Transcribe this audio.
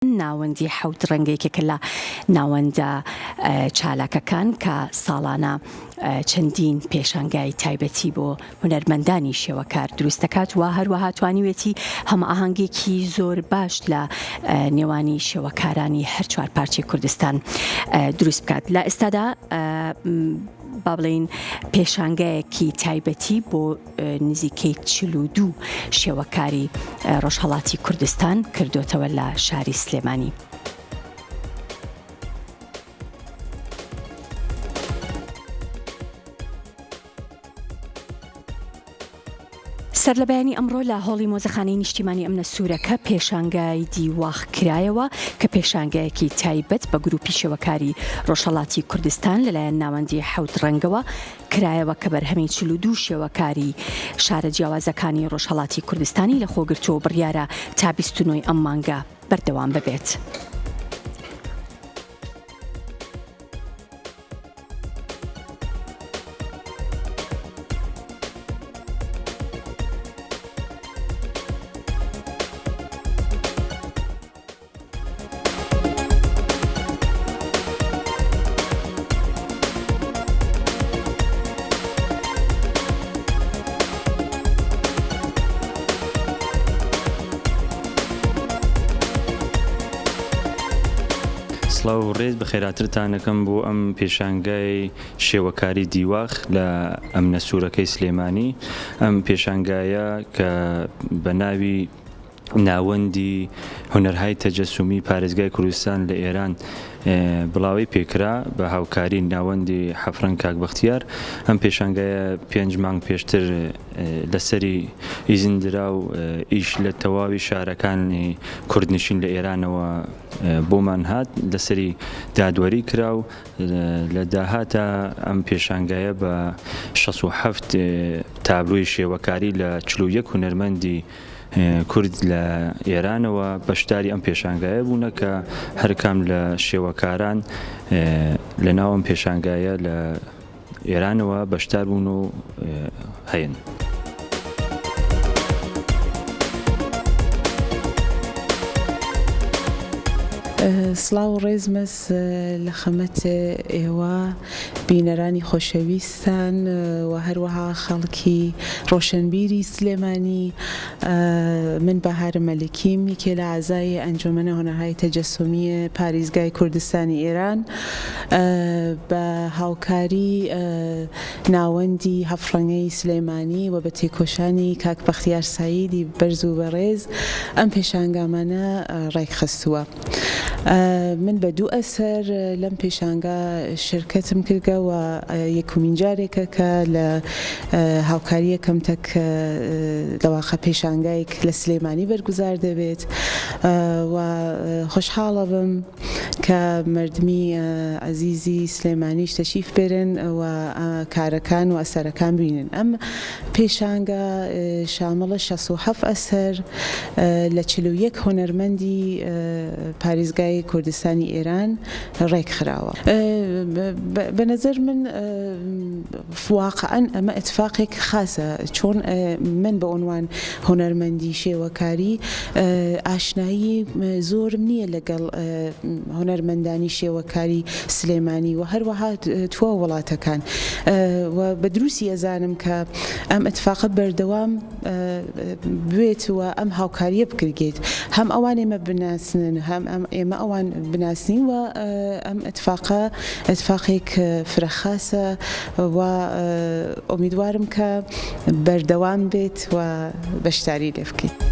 ناوەندی حەوت ڕەنگە یەکێکە لە ناوەندە چالاکەکان کە ساڵانە چەندین پێشانگای تایبەتی بۆ هونەرمەندانی شێوەکار دروست دەکات و هەروەها توانیوێتی هەمئاهەنگێکی زۆر باش لە نێوانی شێوەکارانی هەر چوار پارچەی کوردستان دروست بکات لە ئێستادا با بڵێین پێشانگایەکی تایبەتی بۆ نزیکەی 42 شێوەکاری ڕۆژهەڵاتی کوردستان کردوتەوە لە شاری سلێمانی. سەرلەبەیانی ئەمڕۆ لە هۆڵی مۆزەخانەی نیشتیمانی ئەمنە سوورەکە پێشانگای دیواخ کرایەوە کە پێشانگایەکی تایبەت بە گروپی شێوەکاری ڕۆژهەڵاتی کوردستان لەلایەن ناوەندی حەوت ڕەنگەوە کرایەوە کە بەرهەمی 42 شێوەکاری شارە جیاوازەکانی ڕۆژهەڵاتی کوردستانی لەخۆگرتووە و بڕیارە تا 29 ئەم مانگە بەردەوام ببێت. سڵاو و ڕێز بەخێراترتان ئەکەم بۆ ئەم پێشانگای شێوەکاری دیواخ لە ئەمنە سوورەکەی سلێمانی ئەم پێشانگایە کە بە ناوی ناوەندی هونەرهای تەجەسومی پارێزگای کوردستان لە ئێران بڵاوەی پێکرا بە هاوکاری ناوەندی حەفرەنگ کاک بەختیار ئەم پێشانگایە پێنج مانگ پێشتر لەسەری ئیزن درا و ئیش لە تەواوی شارەکانی کوردنشین لە ئێرانەوە بۆمان هات لەسەری دادوەری کرا و لە داهاتە ئەم پێشانگایە بە 67 تابلۆی شێوەکاری لە 41 هونەرمەندی کورد لە ئێرانەوە بەشداری ئەم پێشانگایە بوونە کە هەرکام لە شێوەکاران لە ناو ئەم پێشانگایە لە ئێرانەوە بەشدار بوون و هەیەن. سڵاو و ڕێزمەس لە خەمەت ئێوە بینەرانی خۆشەویستان و هەروەها خەڵکی ڕۆشنبیری سلێمانی من بەهارە مەلکیم یەکێ لە ئازای ئەنجومەنە هونەرهای تەجەسومیە پاریزگای کوردستانی ئێران بە هاوکاری ناوەندی هەفڕەنگەی سلێمانی و بە تێکۆشانی کاک بەختیار سەعیدی بەرز و بەڕێز ئەم پێشانگامانە ڕێکخستووە. من بە دوو ئەسەر لەم پێشانگا شرکەتم کردگە و یەکمین جارێکە کە لە هاوکاریەکەم تەک لەواقە پێشانگایک لە سلێمانی بەرگوزار دەبێت و خۆشحاڵە بم کە مەردمی عەزیزی سلێمانیش تەشریف بێرن و کارەکان و ئەسەرەکان بینن. ئەم پێشانگا شامڵ 67 ئەسەر لە 41 هونەرمەندی پاریزگای کوردستانی ئێران ڕێکخراوە. بە نەزەر من واقعەن ئەمە ئیتفاقێک خاسە چۆن من بە عنوان هونەرمەندی شێوەکاری ئاشنایی زۆرم نییە لەگەڵ هونەرمەندانی شێوەکاری سلێمانی و هەروەها تواو وڵاتەکان و بە دروستی ئەزانم کە ئەم ئیتفاقە بەردەوام بوێت و ئەم هاوکاریە بکرگێت هەم ئەوان ئێمە بناسنن هەم ئەم ئێمە ئەوان بناسنین و ئەم ئیتفاقە ئیتفاقێک فرە خاسە و ئومیدوارم کە بەردەوام بێت و بەشداری لێ بکەین.